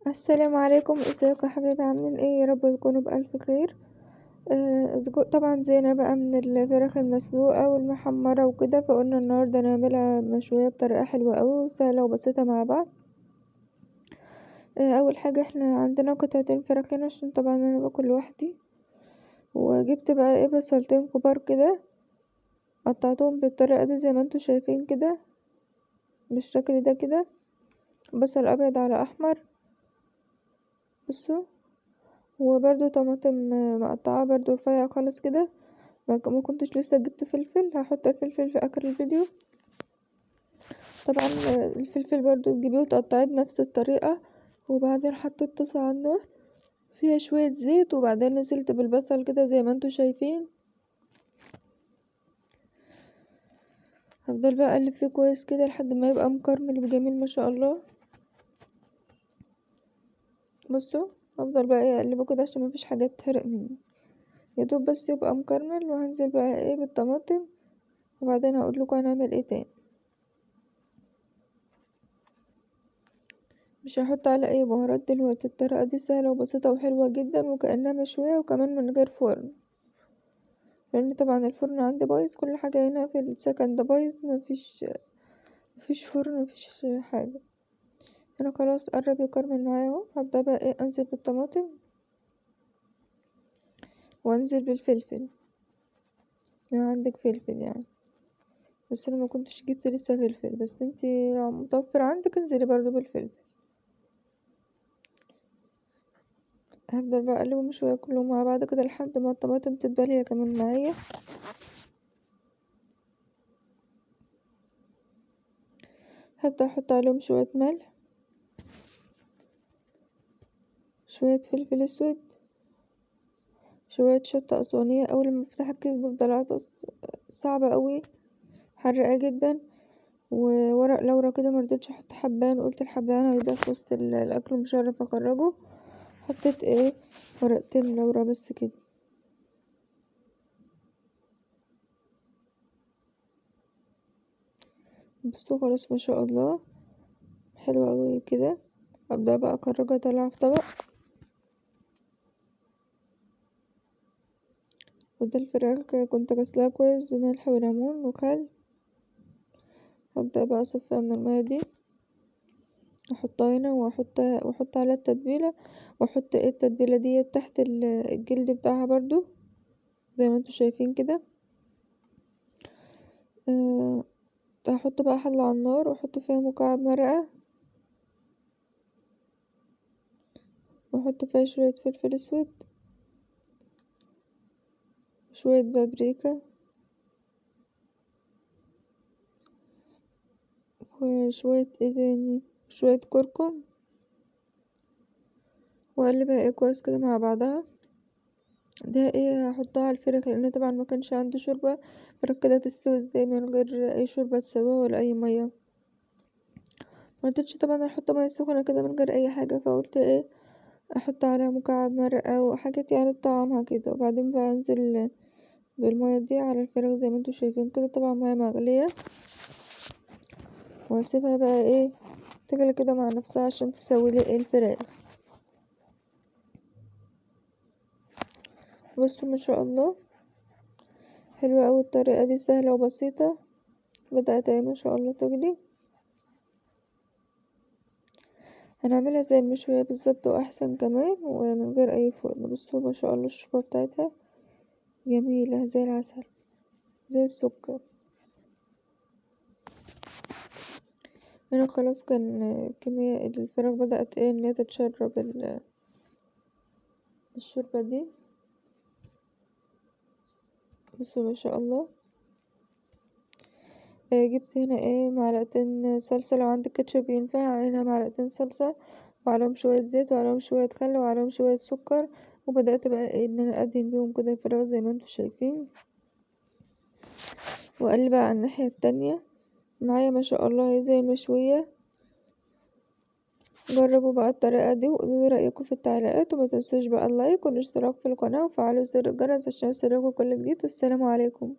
السلام عليكم، ازيكم يا حبايبي؟ عاملين ايه؟ يا رب تكونوا بألف خير. طبعا زينا بقى من الفراخ المسلوقة والمحمرة وكده، فقلنا النهاردة نعملها مشوية بطريقة حلوة قوي وسهلة وبسيطة مع بعض. اول حاجة احنا عندنا قطعتين فراخ هنا عشان طبعا انا باكل لوحدي، وجبت بقى بصلتين كبار كده قطعتهم بالطريقة دي زي ما انتوا شايفين كده بالشكل ده كده، بصل ابيض على احمر بصوا، وبرده طماطم مقطعه برده رفيع خالص كده، ما كنتش لسه جبت فلفل، هحط الفلفل في اخر الفيديو. طبعا الفلفل برده تجيبيه وتقطعيه بنفس الطريقة. وبعدين حطيت طاسة على النار فيها شوية زيت، وبعدين نزلت بالبصل كده زي ما انتوا شايفين. هفضل بقى اقلب فيه كويس كده لحد ما يبقى مكرمل وجميل ما شاء الله. بصوا هفضل بقى اقلبه كده عشان مفيش حاجة تتحرق مني، يا دوب بس يبقى مكرمل. وهنزل بقى بالطماطم، وبعدين هقول لكم هنعمل ايه تاني. مش هحط على اي بهارات دلوقتي، الطريقة دي سهلة وبسيطة وحلوة جدا وكأنها مشوية، وكمان من غير فرن، لان طبعا الفرن عندي بايظ، كل حاجة هنا في السكن ده بايظ، مفيش فرن، مفيش حاجة. انا خلاص قرب يكرمل معايا اهو. هبدأ بقى انزل بالطماطم وانزل بالفلفل لو عندك فلفل يعني، بس انا ما كنتش جبت لسه فلفل، بس انتي لو متوفر عندك انزلي برضو بالفلفل. هفضل بقى اقلبهم شويه كلهم مع بعض كده لحد ما الطماطم تدبل هي كمان معايا. هبدأ احط عليهم شويه ملح، شويه فلفل اسود، شويه شطه اسوانيه. اول ما بفتح الكيس بفضل اعطس، صعبه قوي حرقه جدا. وورق لورا كده، مرضتش احط حبان، قلت الحبان هيضيع في وسط الاكل ومش هعرف اخرجه. حطيت ورقتين لورا بس كده. بصوا خلاص ما شاء الله حلوة قوي كده. ابدأ بقى اخرجها اطلعها في طبق. وده الفراخ كنت غسلاها كويس بملح وليمون وخل. هبدأ بقى اصفيها من المية دي، احطها هنا واحط عليها التتبيلة، واحط التتبيلة دي تحت الجلد بتاعها برضو زي ما انتوا شايفين كده. هحط بقى حلة على النار واحط فيها مكعب مرقة، واحط فيها شوية فلفل اسود، شوية بابريكا، وشوية ايه تاني، شوية كركم، واقلبها كويس كده مع بعضها. ده هحطها على الفراخ لان طبعا ما كانش عندي شوربة، الفراخ كده تستوي ازاي من غير اي شوربة تسويها ولا اي مية. ما رضيتش طبعا احط مية سخنة كده من غير اي حاجة، فقلت احط عليها مكعب مرقة وحاجات طعمها كده. وبعدين بقى انزل بالمية دي على الفراخ زي ما انتوا شايفين كده، طبعا مية مغلية، واسيبها بقى تغلي كده مع نفسها عشان تسوي لي الفراخ. بصوا ما شاء الله حلوة اوي الطريقة دي، سهلة وبسيطة. بدأت اهي ما شاء الله تغلي. هنعملها زي المشوية بالظبط واحسن كمان، ومن غير اي فرن. بصوا ما شاء الله الشوربة بتاعتها جميلة زي العسل زي السكر. هنا خلاص كان كمية الفراخ بدأت ان هي تتشرب الشوربة دي. بصوا ما شاء الله. جبت هنا معلقتين صلصة، لو عندك كاتشب ينفع. هنا معلقتين صلصة وعليهم شوية زيت وعليهم شوية خل وعليهم شوية سكر، وبدأت بقى ان انا ادهن بيهم كده الفراخ زي ما انتوا شايفين. واقلب بقى على الناحية التانية معايا ما شاء الله هي زي المشوية. جربوا بقى الطريقة دي وقولوا لي رأيكم في التعليقات، وما تنسوش بقى اللايك والاشتراك في القناة وفعلوا زر الجرس عشان يوصلكوا كل جديد. والسلام عليكم.